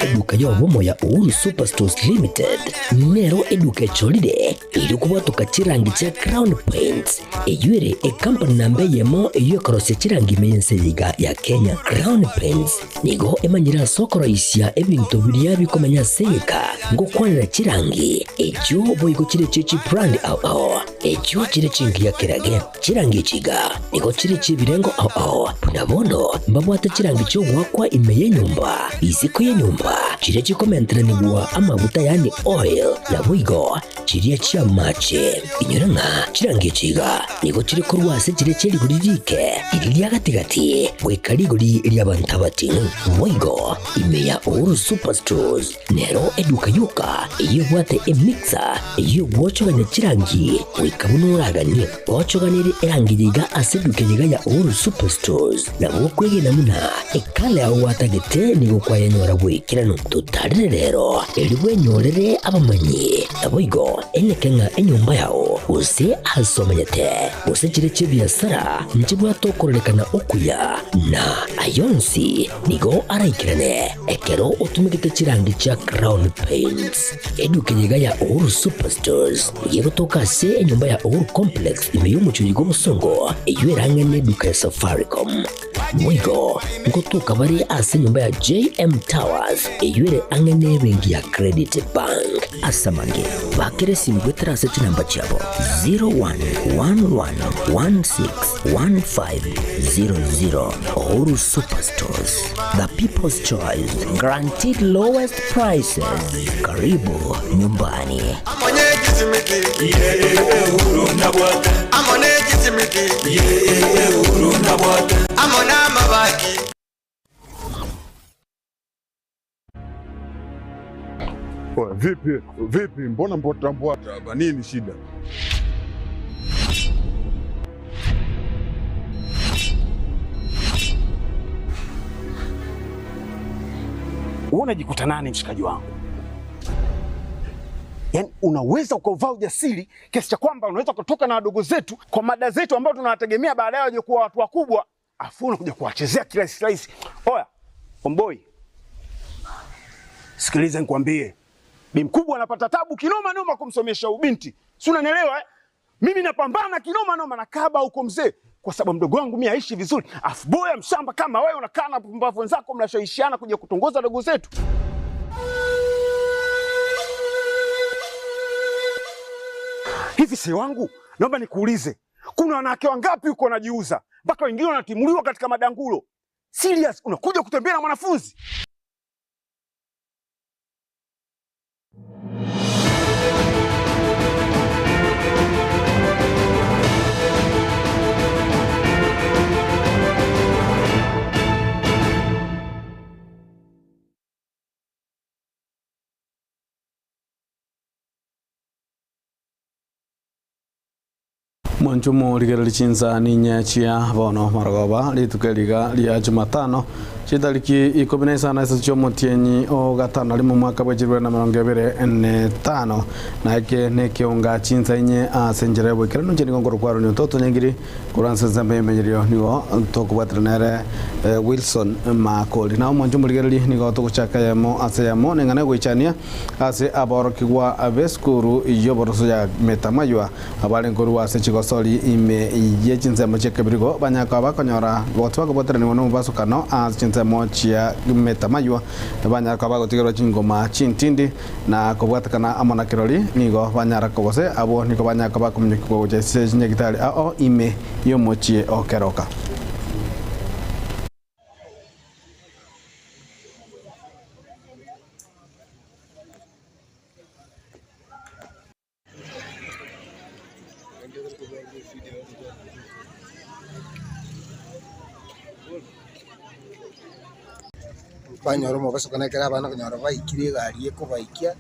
Eduka y'obomo ya Uhuru Superstores Limited nero eduka echorire erio kobwatoka chirangi chia Crown Paints, eyio ere ekampani namba eyemo eyio ekorosia chirangi ime y'ense eye iga ya Kenya. Crown Paints nigo emanyire ase okoroisia ebinto biria bikomenya ase egeka ngokwanera chirangi echio boigo chire chie chibrand ao ao echio chire chingiya kerage. Chirangi echi iga nigo chire chi'ebirengo ao ao, buna bono mbabwate chirangi chi'ogoakwa ime y'enyomba, isiko y'enyomba, chiria chikomenteranigwa amaguta yaani oil, naboigo chiria chi'amache. Inyora ng'a chirangi echi iga nigo chire korwa ase chiria chie rigori riike, riria ria gati-gati, goika rigori ri'abanto abating'u. Boigo ime ya Uhuru Superstores Nero eduka yoka eyio ebwate emixer eyio egwochogania chirangi goika buna oraganie. Gochoganerie erangi yiga ase eduka eyio ya Uhuru Superstores nabo okwegena buna ekala yao gwatagete nigo kwayenyora bw'ekeranu. Totarere rero erio bwenyorere abamanyi naboigo eneke ng'a enyomba yao gose ase omenyete gose chire chi'ebiasara nchibwate okororekana okuya na ayonsi Nigo araikerane ekero otumegete chirangi chia Crown Paints. Eduka eye iga ya Uhuru Superstores nigo egotoka ase enyomba ya Uhuru Complex ime y'omochie oyo bw'Obosongo eyio ere ang'e n'eduka ya Safaricom. Boigo ngotoka bare ase enyomba ya JM Towers eyio ere ang'e n'ebenki ya Credit Bank. Ase amange, bakera esimi goetera ase chinamba chiabo 0111161500. Uhuru Superstores, the people's choice, guaranteed lowest prices. Karibu nyumbani. Oya, vipi vipi, mbona mbwata mbwata hapa, nini shida? Wewe unajikuta nani mshikaji wangu? Yaani unaweza ukauvaa ujasiri kiasi cha kwamba unaweza kutoka na wadogo zetu kwa mada zetu ambao tunawategemea baadaye waje kuwa watu wakubwa, afu unakuja kuwachezea kirahisi rahisi. Oya, omboi, sikiliza nikwambie, bi mkubwa anapata tabu kinoma noma kumsomesha ubinti, si unanielewa eh? Mimi napambana kinoma noma na kaba huko mzee, kwa sababu mdogo wangu mimi aishi vizuri, afu boya mshamba kama wewe unakaa na pumbavu wenzako mnashawishiana kuja kutongoza dogo zetu. Hivi si wangu, naomba nikuulize, kuna wanawake wangapi huko wanajiuza mpaka wengine wanatimuliwa katika madangulo? Serious, unakuja kutembea na mwanafunzi? Mwanche omorigereria chinsa ninye chia bono marogoba, rituko eriga ria Jumatano, chitariki ikomi na isano ase chi'omotienyi o gatano rimo omwaka bwe chilifu na emerongo ebere na etano, na eke nekeonga chinsa inye ase enchera y'oboikeranu. Inche nigo nkorokwa Aroni Ototo Nyangiri, korwa ase ensemo y'emenyerio nigo tokobwatera nere Wilson Makori. Nao mwanche omorigereria nigo togochaka eyemo ase eyemo neng'ana egoichania ase aborokigwa b'esukuru y'oboroso ya Metamaywa Abare nkorua ase chigosori ime ye chinsemo chi'ekebirigo banyare koba bakonyora gose bakoboteranigwa nomobasukano ase chinsemo chia emetamaywa, banyare koba bagotigerwa chingoma chintindi na kobwatekana amo na kirori, nigo banyara gose abwo nigo banyare koba bakominyokigwa gocha ase chinyagitari ao ime y'omochie o Keroka. Banyora omobosokano ekero abana konyora baikire egari ekobaikia.